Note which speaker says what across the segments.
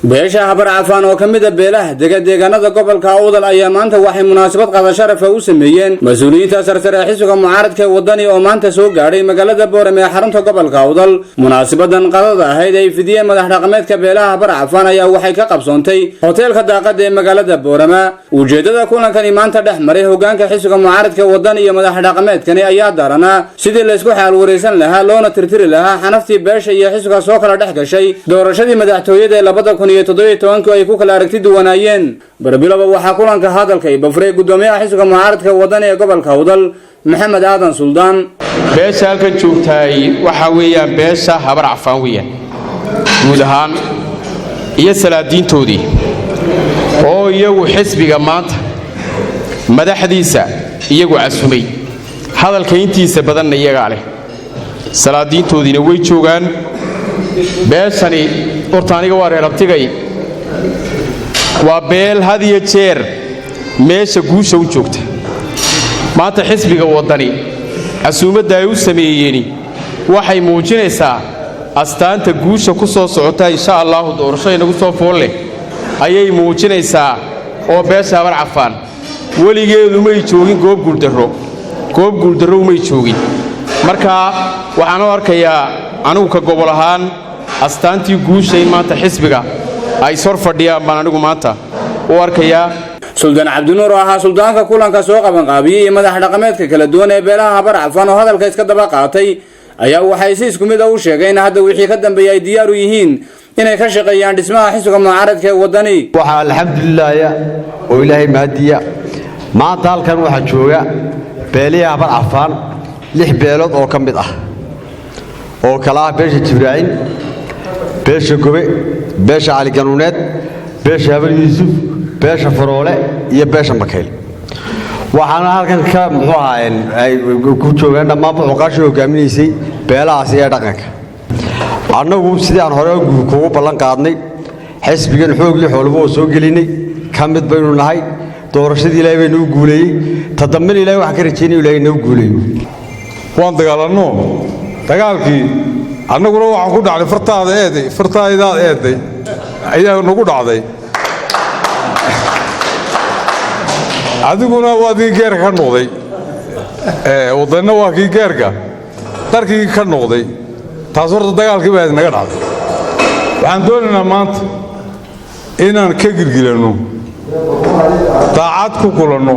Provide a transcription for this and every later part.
Speaker 1: Beesha Habar Cafaan oo ka mid a beelaha dega deegaanada gobolka Awdal ayaa maanta waxay munaasabad qada sharafa u sameeyeen mas-uuliyiinta sarsare ee xisbiga mucaaradka ee Wadani oo maanta soo gaadhay magaalada Boorame ee xarunta gobolka Awdal. Munaasabadan qadada ahayd ay fidiyeen madax dhaqameedka beelaha Habar Cafaan ayaa waxay ka qabsoontay hoteelka Daaqada ee magaalada Boorama. Ujeedada kulankani maanta dhex maray hogaanka xisbiga mucaaradka Wadani iyo madax dhaqameedkani ayaa daranaa sidii laysku xaal wareysan lahaa loona tirtiri lahaa xanaftii beesha iyo xisbiga soo kala dhex gashay doorashadii madaxtooyada ee 2017-ku ay ku kala aragti duwanaayeen. Barbiloba waxaa kulanka hadalka ibafuray guddoomiyaha xisbiga mucaaradka Wadani ee gobolka Awdal, Maxamed Aadan Suldaan.
Speaker 2: Beesha halkan joogtaay waxaa weeyaan beesha Habar Cafaan weeyaan guud ahaan iyo salaadiintoodii oo iyagu xisbiga maanta madaxdiisa iyagu casumay. Hadalka intiisa badanna iyagaa leh, salaadiintoodiina way joogaan. Beeshani horta aniga waa reer abtigay, waa beel had iyo jeer meesha guusha u joogta. Maanta xisbiga Waddani casuumadda ay u sameeyeeni waxay muujinaysaa astaanta guusha ku soo socota, insha allaahu, doorasho inagu soo fool leh ayay muujinaysaa. Oo beesha Habar Cafaan weligeedu may joogin goob guuldarro, goob guuldarro umay joogin. Marka waxaan u arkayaa anigu ka gobol ahaan astaantii guusha in maanta xisbiga ay ishor fadhiyaan baan anigu maanta u arkayaa.
Speaker 1: Suldaan Cabdinuur oo ahaa suldaanka kulanka soo qabanqaabiyey iyo madax dhaqameedka kala duwan ee beelaha Habar Cafaan oo hadalka iska daba qaatay ayaa waxay si isku mid a u sheegeen in hadda wixii ka dambeeyay ay diyaar u yihiin inay ka shaqeeyaan dhismaha xisbiga mucaaradka ee Wadani.
Speaker 3: Waxaa alxamdulilaahya oo Ilaahay mahadiya, maanta halkan waxaa jooga beelihii Habar Cafaan, lix beelood oo ka mid ah, oo kala ah beesha Jibraa'in, beesha Gobe, beesha Caliganuuneed, beesha Habar Yuusuf, beesha Faroole iyo beesha Makayl. Waxaana halkan ka muxuu ahaa ay ku joogaan dhammaanba cuqaashii hogaaminaysay beelahaasi ee dhaqanka. Annagu sidii aan hore kugu ballan qaadnay, xisbigan xoog iyo xooluba oo soo gelinay, ka mid baynu nahay. Doorashadii Ilaahay bay nagu guuleeyey, ta dambena Ilahay waxaan ka rajaynaya Ilahay nagu guuleeyo.
Speaker 4: Waan dagaalanno, dagaalkii annaguna waxaan ku dhacnay fartaada eeday, fartaaydaad eeday ayaa nagu dhacday. Adiguna waa kii geerka ka noqday, wadanna waa kii geerka darkii ka noqday. Taas horta dagaalkii baa naga dhacday. Waxaan doonaynaa maanta inaan ka girgilanno, daacad ku kulanno,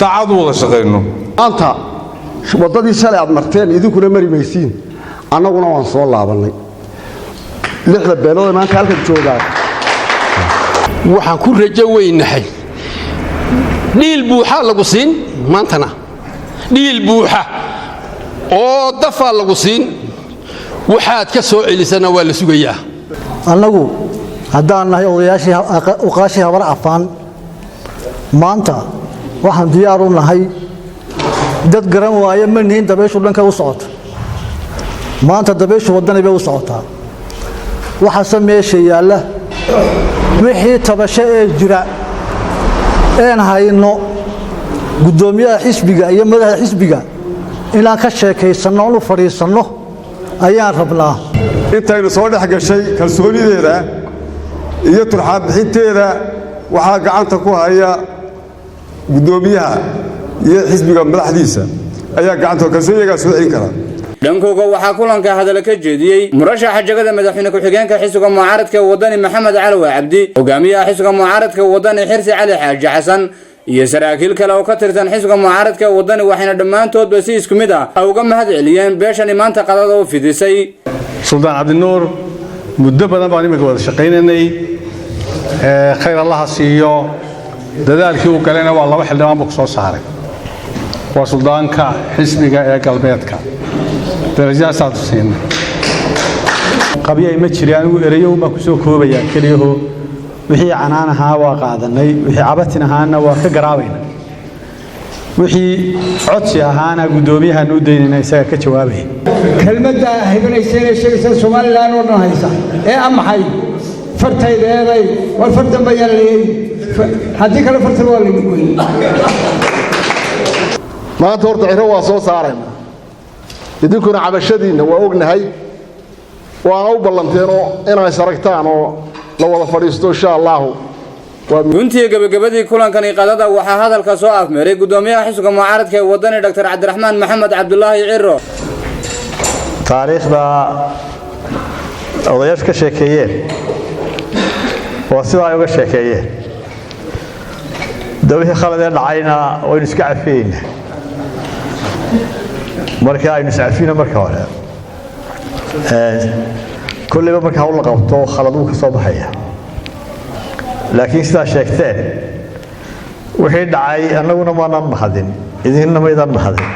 Speaker 4: daacad u wada shaqayno.
Speaker 5: Maanta waddadii shalay aad marteen idinkuna mari maysiin, annaguna waan soo laabannay. Lixda beelood ee maanta halkan joogaan
Speaker 6: Waxaan ku rajo weynahay dhiil buuxaa lagu siin maantana, dhiil buuxa oo dafaa lagu siin. Waxaad ka soo celisana waa la sugayaa.
Speaker 7: Annagu haddaan nahay odayaashii uqaashii Habar Cafaan, maanta waxaan diyaar u nahay, dad garan waaya ma nihin dabayshu dhanka u socoto. Maanta dabayshu Waddani bay u socotaa. Waxaase meesha yaalla wixii tabasho ee jira een hayno guddoomiyaha xisbiga iyo madaxda xisbiga inaan ka sheekaysanno oon u fadhiisanno ayaan rabnaa.
Speaker 8: Intaynu soo dhex gashay kalsoonideeda iyo turxaan bixinteeda waxaa gacanta ku haya guddoomiyaha iyo xisbiga madaxdiisa ayaa gacanta kalsooniyagaa soo celin kara.
Speaker 1: Dhankooga waxaa kulanka hadalla ka jeediyey murashaxa jagada madaxweyne ku-xigeenka xisbiga mucaaradka Wadani, Maxamed Calawa Cabdi, hogaamiyaha xisbiga mucaaradka Wadani, Xirsi Cali Xaaji Xasan, iyo saraakiil kale oo ka tirsan xisbiga mucaaradka Wadani. Waxayna dhammaantoodba si isku mid ah uga mahad celiyeen beeshani maanta qadada u fidisay.
Speaker 9: Suldaan Cabdinuur muddo badan baan iminka wada shaqaynaynay. Khayr Allaha siiyo, dadaalkii uu galayna waa laba xildhibaan buu ku soo saaray. Waa suldaanka xisbiga ee galbeedka, darajadaasaad siinay.
Speaker 10: Qabyay ma jiri, anigu ereyo baan ku soo koobayaa keliyaho. Wixii canaan ahaa waa qaadanay, wixii cabatin ahaana waa ka garaabayna, wixii codsi ahaana guddoomiyahaan u daynayna, isaga ka jawaabaya.
Speaker 11: Kelmaddaa hibanaysa inay sheegaysaa Somalilan oo dhan haysa ee a maxay fartayda eeday? War fartan bayaan leeyey, haddii kale fartan waa laygu goyn.
Speaker 5: Maanta horta Ciro waa soo saarayna, idinkuna cabashadiinna waa ognahay, waana u ballanteenoo inaa is aragtaan oo
Speaker 12: La wada fadhiisto, insha Allahu.
Speaker 1: Guntii gabagabadii kulankani qadada waxaa hadalka soo afmeeray gudoomiyaha xisbiga mucaaradka ee Wadani, Dr Cabdiraxmaan Maxamed Cabdulaahi Ciro.
Speaker 13: Taariikhda odayaashu ka sheekeeyeen waa sidaa ay uga sheekeeyeen. De wixii khaladee dhacayna waynu iska cafiyeynaa. Marka aynu iscafino marka hore. Kolleyba marka hawl la qabto, khalad wuu ka soo baxaya, laakiin sidaa sheegteen wixii dhacay, annaguna maanaan mahadin, idinna maydaan mahadin.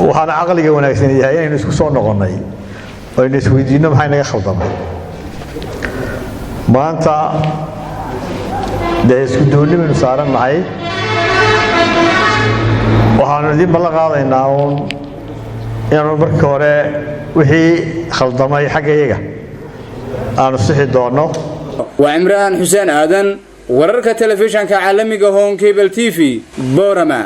Speaker 13: Waxaana caqliga wanaagsan yahay inaynu isku soo noqonnay oo aynu isweydiinno maxay naga khaldamay. Maanta dee isku doonni baynu saaran nahay. Waxaanu idiin ballan qaadaynaa uun inaanu marka hore wixii khaldamay xagga iyaga aanu sixi doonno.
Speaker 1: Waa Cimraan Xuseen Aadan, wararka telefishanka caalamiga Horn Cable TV, Boorama.